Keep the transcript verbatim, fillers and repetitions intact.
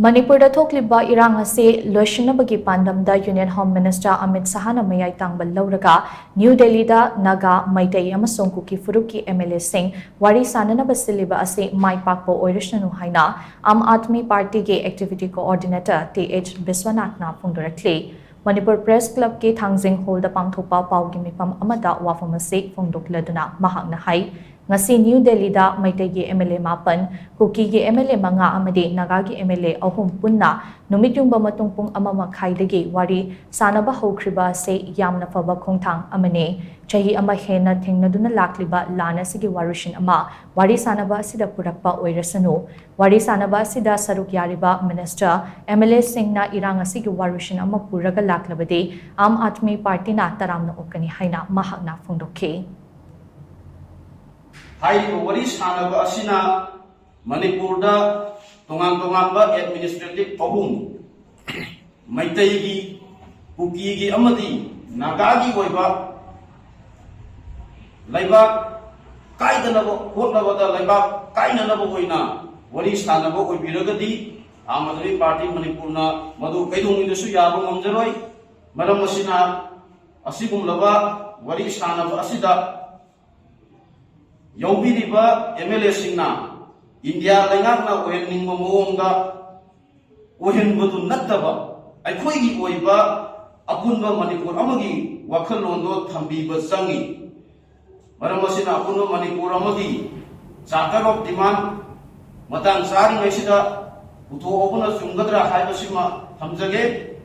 ꯃꯅꯤꯄꯨꯔꯗ ꯊꯣꯛꯂꯤꯕ ꯏꯔꯥꯡ ꯑꯁꯤ ꯂꯣꯏꯁꯤꯟꯅꯕꯒꯤ ꯄꯥꯟꯗꯝꯗ Union Home Minister ꯑꯃꯤꯠ ꯁꯍꯥꯅ ꯃꯌꯥꯏ ꯇꯥꯡꯕ ꯂꯧꯔꯒ ꯅ꯭ꯌꯨ ꯗꯦꯜꯂꯤꯗ ꯅꯥꯒꯥ, ꯃꯩꯇꯩ ꯑꯃꯁꯨꯡ ꯀꯨꯀꯤ ꯐꯨꯔꯨꯞꯀꯤ MLAꯁꯤꯡ ꯋꯥꯔꯤ ꯁꯥꯅꯅꯕ ꯁꯤꯜꯂꯤꯕ ꯑꯁꯤ ꯃꯥꯏ ꯄꯥꯛꯄ ꯑꯣꯏꯔꯁꯅꯨ ꯍꯥꯏꯅ ꯑꯥꯝ ꯑꯥꯗꯃꯤ ꯄꯥꯔꯇꯤꯒꯤ Activity Coordinator ꯇꯤ ꯑꯩꯆ ꯕꯤꯁ꯭ꯋꯅꯥꯊꯅ ꯐꯣꯡꯗꯣꯔꯛꯂꯤ꯫ ꯃꯅꯤꯄꯨꯔ ꯄ꯭ꯔꯦꯁ ꯀ꯭ꯂꯕꯀꯤ ꯊꯥꯡꯖꯤꯡ ꯍꯣꯜꯗ ꯄꯥꯡꯊꯣꯛꯄ ꯄꯥꯎꯒꯤ ꯃꯤꯐꯝ ꯑꯃꯗ ꯋꯥꯐꯝ ꯑꯁꯤ ꯐꯣꯡꯗꯣꯛꯂꯗꯨꯅ ꯃꯍꯥꯛꯅ ꯍꯥꯏ, ꯉꯁꯤ ꯅ꯭ꯌꯨ ꯗꯦꯜꯂꯤꯗ ꯃꯩꯇꯩꯒꯤ MLA ꯃꯥꯄꯟ, ꯀꯨꯀꯤꯒꯤ MLA ꯃꯉꯥ ꯑꯃꯗꯤ ꯅꯥꯒꯥꯒꯤ MLA ꯑꯍꯨꯝ ꯄꯨꯟꯅ ꯅꯨꯃꯤꯠ ꯌꯨꯡꯕ ꯃꯇꯨꯡ ꯄꯨꯡ ꯑꯃ ꯃꯈꯥꯏꯗꯒꯤ ꯋꯥꯔꯤ ꯁꯥꯅꯕ ꯍꯧꯈ꯭ꯔꯤꯕ ꯑꯁꯤ ꯌꯥꯝꯅ ꯐꯕ ꯈꯣꯡꯊꯥꯡ ꯑꯃꯅꯤ꯫ ꯆꯍꯤ ꯑꯃ ꯍꯦꯟꯅ ꯊꯦꯡꯅꯗꯨꯅ ꯂꯥꯛꯂꯤꯕ ꯂꯥꯟ ꯑꯁꯤꯒꯤ ꯋꯥꯔꯨꯁꯤꯟ ꯑꯃ ꯋꯥꯔꯤ ꯁꯥꯅꯕ ꯑꯁꯤꯗ ꯄꯨꯔꯛꯄ ꯑꯣꯏꯔꯁꯅꯨ꯫ ꯋꯥꯔꯤ ꯁꯥꯅꯕ ꯑꯁꯤꯗ ꯁꯔꯨꯛ ꯌꯥꯔꯤꯕ ꯃꯤꯅꯤꯁꯇꯔ, MLAꯁꯤꯡꯅ ꯏꯔꯥꯡ ꯑꯁꯤꯒꯤ ꯋꯥꯔꯨꯁꯤꯟ ꯑꯃ ꯄꯨꯔꯒ ꯂꯥꯛꯂꯕꯗꯤ ꯑꯥꯝ ꯑꯥꯗꯃꯤ ꯄꯥꯔꯇꯤꯅ ꯇꯔꯥꯝꯅ ꯑꯣꯛꯀꯅꯤ ꯍꯥꯏꯅ ꯃꯍꯥꯛꯅ ꯐꯣꯡꯗꯣꯛꯈꯤ꯫ ꯍꯥꯏꯔꯤꯕ ꯋꯥꯔꯤ ꯁꯥꯅꯕ ꯑꯁꯤꯅ ꯃꯅꯤꯄꯨꯔꯗ ꯇꯣꯉꯥꯟ ꯇꯣꯉꯥꯟꯕ administrative ꯑꯍꯨꯝ, ꯃꯩꯇꯩꯒꯤ, ꯀꯨꯀꯤꯒꯤ ꯑꯃꯗꯤ ꯅꯥꯒꯥꯒꯤ ꯑꯣꯏꯕ ꯂꯩꯕꯥꯛ ꯀꯥꯏꯗꯅꯕ ꯍꯣꯠꯅꯕꯗ ꯂꯩꯕꯥꯛ ꯀꯥꯏꯅꯅꯕ ꯑꯣꯏꯅ ꯋꯥꯔꯤ ꯁꯥꯅꯕ ꯑꯣꯏꯕꯤꯔꯒꯗꯤ ꯑꯥꯝ ꯑꯥꯗꯃꯤ ꯄꯥꯔꯇꯤ ꯃꯅꯤꯄꯨꯔꯅ ꯃꯗꯨ ꯀꯩꯗꯧꯉꯩꯗꯁꯨ ꯌꯥꯕ ꯉꯝꯖꯔꯣꯏ꯫ ꯃꯔꯝ ꯑꯁꯤꯅ ꯑꯁꯤꯒꯨꯝꯂꯕ ꯋꯥꯔꯤ ꯁꯥꯅꯕ ꯑꯁꯤꯗ ꯌꯥꯎꯕꯤꯔꯤꯕ MLAꯁꯤꯡꯅ ꯏꯟꯗꯤꯌꯥ ꯂꯩꯉꯥꯛꯅ ꯑꯣꯏꯍꯟꯅꯤꯡꯕ ꯃꯑꯣꯡꯗ ꯑꯣꯏꯍꯟꯕꯗꯨ ꯅꯠꯇꯕ ꯑꯩꯈꯣꯏꯒꯤ ꯑꯣꯏꯕ ꯑꯄꯨꯟꯕ ꯃꯅꯤꯄꯨꯔ ꯑꯃꯒꯤ ꯋꯥꯈꯜꯂꯣꯟꯗꯣ ꯊꯝꯕꯤꯕ ꯆꯪꯏ꯫ ꯃꯔꯝ ꯑꯁꯤꯅ ꯑꯄꯨꯟꯕ ꯃꯅꯤꯄꯨꯔ ꯑꯃꯒꯤ Charter of Demand ꯃꯇꯥꯡ ꯆꯥꯔꯤꯉꯩꯁꯤꯗ ꯄꯨꯊꯣꯛꯍꯧꯕꯅ ꯆꯨꯝꯒꯗ꯭ꯔꯥ ꯍꯥꯏꯕꯁꯤꯃ ꯊꯝꯖꯒꯦ꯫